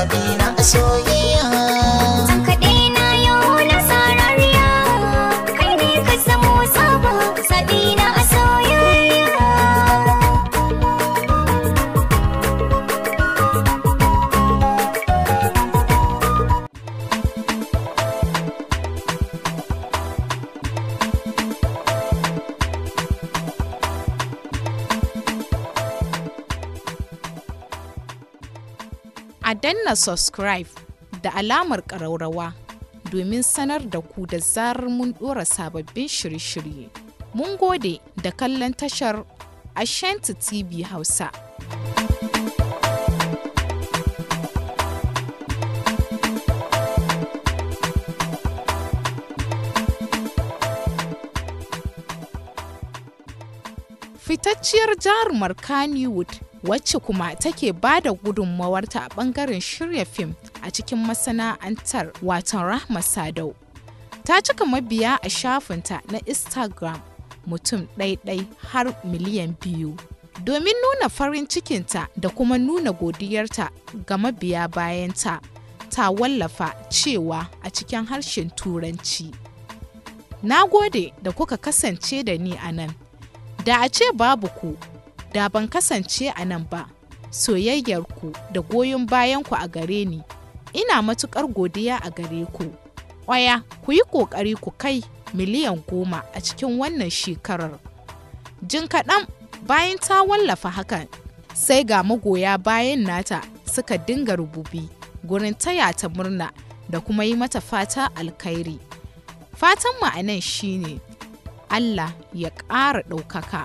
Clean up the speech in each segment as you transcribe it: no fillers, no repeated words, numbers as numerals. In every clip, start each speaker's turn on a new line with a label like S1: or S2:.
S1: Zaɓi na a soyayya.
S2: Tankaɗe na yau na sarariya, kai ne ka zamo sabon zaɓi na a soyayya.
S3: A danna subscribe da alamar ƙaraurawa domin sanar da ku da zarar mun ɗora sababbin shirye-shirye. Mun gode da kallon tashar Ashanti TV Hausa. Fitacciyar jarumar Kannywood, wacce kuma take ba da gudunmawarta a ɓangaren shirya fim a cikin masana'antar, watan Rahma Sadau, ta cika mabiya a shafinta na Instagram mutum ɗaiɗai har 2 miliyan. Domin nuna farin cikinta da kuma nuna godiyarta ga mabiya bayanta, ta wallafa cewa a cikin harshen Turanci: "Na gode da kuka kasance da ni a nan. Da a ce babu ku, da ban kasance a nan ba. Soyayyarku da goyon bayanku a gare ni, ina matuƙar godiya a gare ku. Oya, ku yi ƙoƙari ku kai 10 miliyan a cikin wannan shekarar." Jin kaɗan bayan ta wallafa hakan, sai ga magoya bayan nata suka dinga rububi gurin taya ta murna da kuma yi mata fata alkhairi. Fatan mu a nan shine Allah ya ƙara ɗaukaka.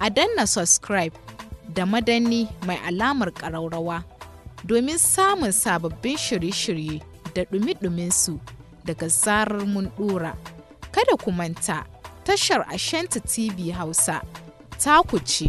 S3: A danna subscribe da madanni mai alamar ƙaraurawa domin samun sababbin shirye-shirye da ɗumi su daga zarar mun ɗora. Kada ku manta, tashar Ashanti TV Hausa ta ku ce.